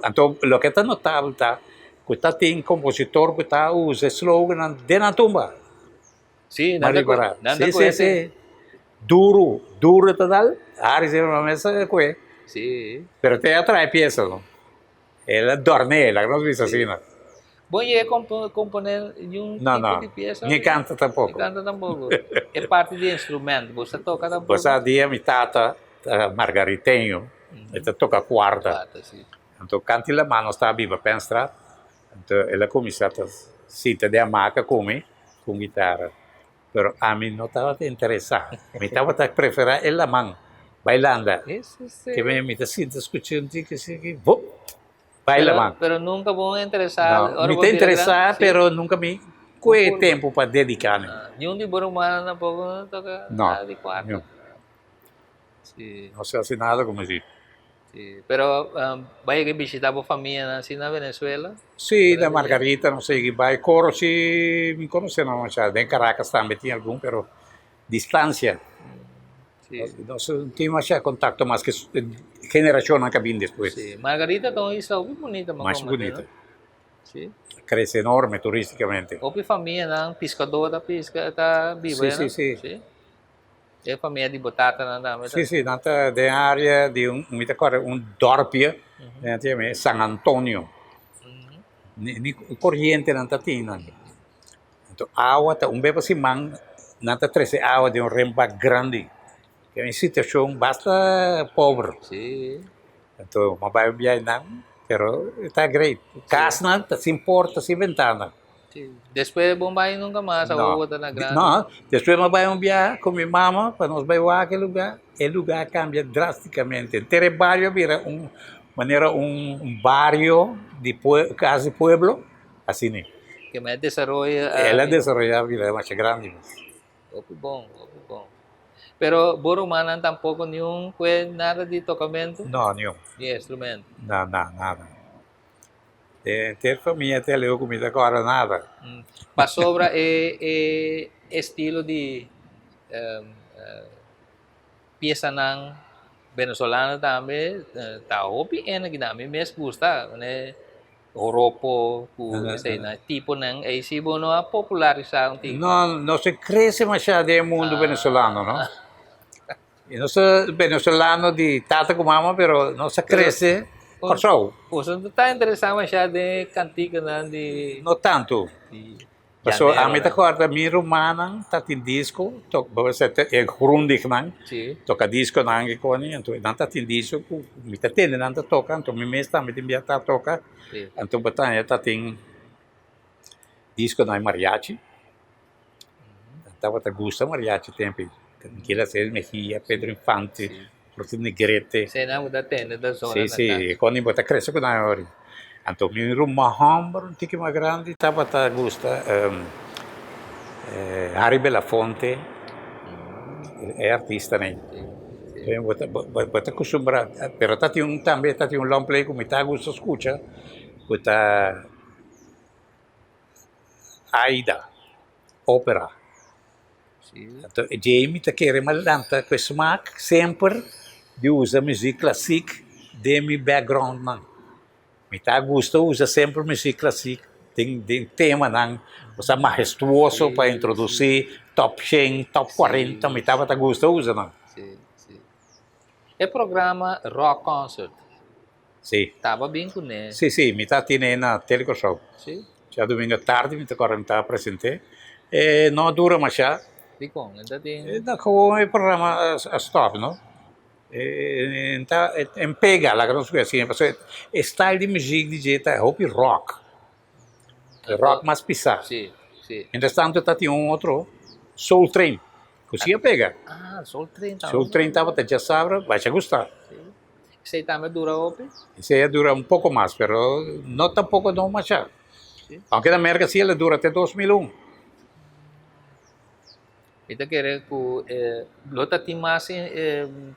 Anto loke ta notabel ta ku ta tin kompositor ku ta usa e slogannan den nan tumba. Si, nan ta Maribará. nan ta Si, si, kohe si. Duru, duru ta dal. Harry Zimmerman mes a kohe. Si. Pero te a trae piesa no. El a dormé, laga nos bisa asina. Bo yega componé niun No, tipo no. di pieza? Ni canta tampoco. Ni canta tampoco. E parti di instrumento, bo sa toca tampoco? Bo sa dia mi tata ta margariteño, e ta toca cuarta. Cuarta, si. Anto canti la mano staba biba Penstraat, anto el a cuminsa ta sinta den hamaca cu mi, cu guitara. Pero ami no tabata interesá. Mi tabata preferá e laman bailanda. Ke mi mi ta sinta skucha un tiki así, vup, bai laman. Pero nunka bo interesá? No, mi ta interesá, pero nunka mi kue e tempu pa dediká mi. Niun di bo rumannan tampoko no toka nada di kuarto? No, niun. No sa hasi nada komo así. Sí, pero bo a yega bishita bo famianan así na Venezuela? Sí, na Margarita nos a yega bai. Coro sí mi conoce nan masha. Den Caracas tambe tin algun, pero distancia. Sí. Nos no tin masha contacto mas ke generacionnan ke a bin despues. Sí, Margarita ta un isla hopi bunita. Masha bunita. Sí. Crece enorme turisticamente. Hopi famianan piscador ta pisca, ta biba Sí, sí, sí. Sí. E famia di bo tatanan tambe ta. Sí, sí, nan ta den área di un, mi ta kòrda un dòrpje, nan ta yama San Antonio. Ni ni koriente nan ta tin nan. Anto awa ta un bes pa siman nan ta trese awa den un renbak grandi. Ta un situashon basta pober. Sí. Anto mi a bai un biahe nan, pero ta great. Kasnan ta sin porta, sin bentana. Despues bo bai nunca mas awor bo ta na grandi. No, despues mi bai un biaha ku mi mama pa nos bai wak e luga, e luga a kambia drasticamente. Henter e bario a bira un manera un bario di kas di pueblo, asina. Ke men a desaroya. El a desaroya a bira masha grandi mes. Hopi bon, hopi bon. Pero bo rumannan tampoco niun kue nada di tocamento? No, niun. Ni instrumento? No, no, nada. Henter famia te leu ku mi ta kòrda nada. Pasobra e e estilo di piesanan venezolano tambe ta hopi ene ku mi mes gusta, manera joropo ku eseinan, tiponan ei si bo no a popularisá un tiki. No, no se krese masha den e mundu venezolano no. E nos ta venezolano di tata ku mama pero nos a krese Kòrsou. Boso no ta interesá mashá den e kantikanan di. No tantu. Pasobra ami ta kòrda mi rumannan ta tin disko, e grundignan, toka diskonan ke koni, anto nan ta tin disko ku mi ta tende nan ta toka, anto mi mes tambe tin bia ta toka, anto bo ta haña ta tin diskonan mariachi. Tabata gusta mariachi tempu ei. Miguel Aceves Mejia, Pedro Infante, Rosy Negrete. Sí, nan bo ta tende ta zona Sí, sí, e kon bo ta krese ku nan ori. Anto mi ruman hòmber un tiki mas grandi tabata gusta Harry Belafonte, e artista nei. Bo ta bo ta kustumbrá, pero ta tin un tambe ta tin un long play ku mi ta gusta skucha ku ta Aida, opera. Anto e Jamie ta kere mi a lanta ku e smak semper di usa muzik klasik den mi backgroundnan. Mi ta gusta usa semper muzik klasik den den temanan osea mahestuoso pa introdusí top shen, top kuarenta, mi tabata gusta usa nan. E programa Rock Concert Sí. Taba bin kuné. Sí, sí, mi ta tine na Tele Kòrsou. Sí. Djadumingu tardi mi ta kòrda mi ta present'é. E no a dura mashá. Dikon? E ta tin. E ta komo e programa a stòp, no? E ta e pega, laga nos ku asina, pasobra e style di muzik di dje ta hopi rock. Rock mas pisá. Sí, sí. Mientras tanto ta tin un otro, Soul Train, ku sí a pega. Ah, Soul Train tabata. Soul Train tabata djasabra, basha gusta. Sí. Esei tambe a dura hopi? Esei a dura un poko mas, pero no tampoko no masha. Sí. Aunke na Merka sí el a dura te 2001. Mi ta kere ku lo ta tin mas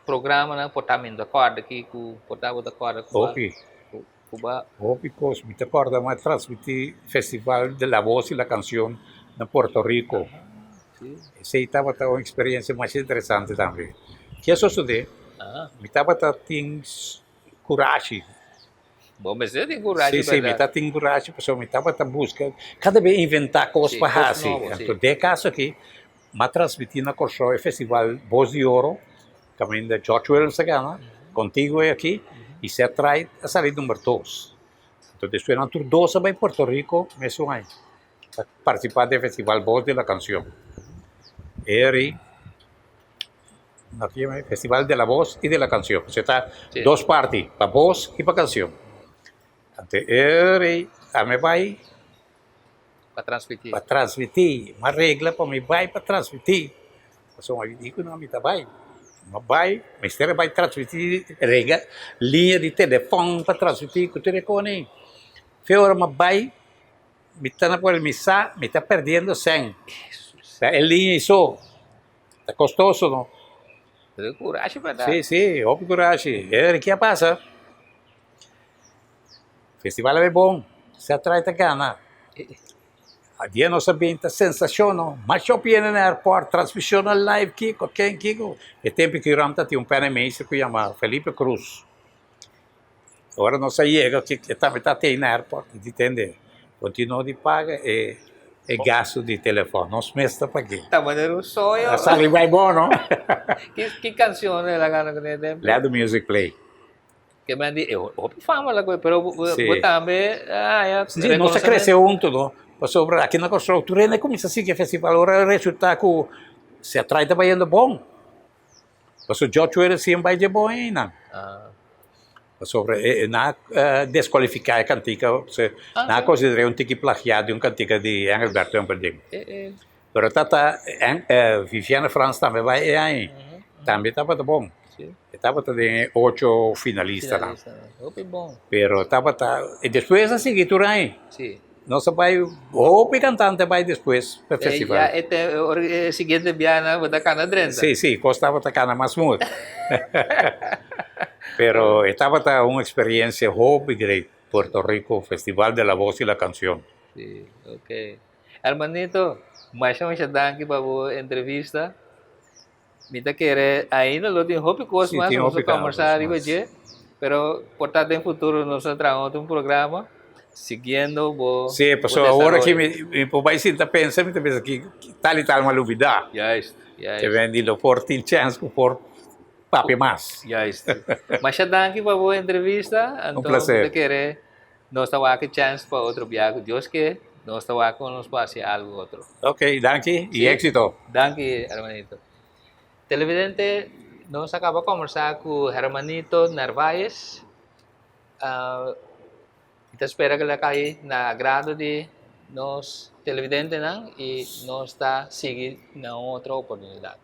programanan por ta mi no ta kòrda ki ku por ta bo ta kòrda ku Hopi. ku ba. Hopi kos. Mi ta kòrda mi a transmití Festival de la Voz y la Canción na Puerto Rico. Esei tabata un eksperensia masha interesante tambe. Ke a sosodé? Mi tabata tin kurashi. Bo mester tin kurashi Sí, sí, mi ta tin kurashi pasobra mi tabata buska kada bes inventá kos pa hasi. Anto den e kaso aki, mi a transmití na Kòrsou e festival Bos di Oro, kaminda George Williams a gana, Contigo e aki, i Seth Wright a sali number dos. Anto despues nan tur dos a bai Puerto Rico mesun aña. Pa partisipá den festival Voz de la Canción. Eri Festival de la Voz y de la Canción. Pasobra ta dos parti, pa voz y pa canción. Anto eri a mi bai Pa transmití. Pa transmití. Mi a regla pa mi bai pa transmití. Pasobra mi di ku no mi ta bai. Mi a bai, mester a bai transmití, rega liña di telefòn pa transmití ku tur e kos ei. Fe ora mi a bai. Mi ta na por mi sa mi ta perdiendo sèn. Ta e liña ei so. Ta kostoso no. Pero kurashi pa da. Si, si, hopi kurashi. E ke a pasa? Festival a bai bon. Se a trai ta gana. A dia nos a bin ta sensashon no. Mas hopi hende na airport, transmishonnan live kiko, ken kiko. E tempu ku Ram ta tin un pènemeester ku yama Felipe Cruz. Ora nos a yega e tambe ta tei na airport i di tende continua di paga e e gasto di telefon nos mes ta pag'é. Ta manera un soño. A sali bai bon no. Ki cancion el a gana cu ne tempo? Let the music play. Ke men di e hopi fama la koe pero bo tambe a haña Si nos a crece hunto no pasobra aki na Kòrsou tur hende a kuminsá sigui e festival ora a resulta ku se a trai ta bayendo bon. Pasobra George Weah recién bai dje bon einan. Pasobra e nan a descualifica e cantica, nan a considera un tiki plagiado di un cantica di Engelbert Humperdinck. Pero tata Viviane Frans tambe bai e aña, tambe tabata bon. E tabata den e ocho finalistanan. Pero tabata, e despues a sigui tur aña. Nos a bai, hopi cantante a bai despues pa e festival. Ya e te, ora e siguiente biaha bo ta cana drenta. Si, si, cos tabata cana mas smooth. Pero e tabata un experiencia hopi great, Puerto Rico, Festival de la Voz y la Canción. Si, ok. Hermanito, masha masha danki pa bo entrevista. Mi ta kere ainda lo tin hopi kos mas nos a kombersá riba dje, pero por ta den futuro nos a traha otro un programa siguiendo bo Sí, pasobra awor aki mi mi por bai sinta pensa, mi ta pensa ki tal i tal mi a lubidá. Juist, juist. Te bendi lo por tin chèns ku por papia mas. Juist. Masha danki pa bo entrevista. Un plaser. Anto mi ta kere Nos ta wak e chèns pa otro biaha ku Dios ke, nos ta wak kon nos por hasi algu otro. Ok, danki i éksito. Danki, hermanito. Televidente, nos a kaba kombersá ku Hermanito Narvaez. Mi ta spera ku el a kai na agrado di nos televidentenan i nos ta sigui na un otro oportunidat.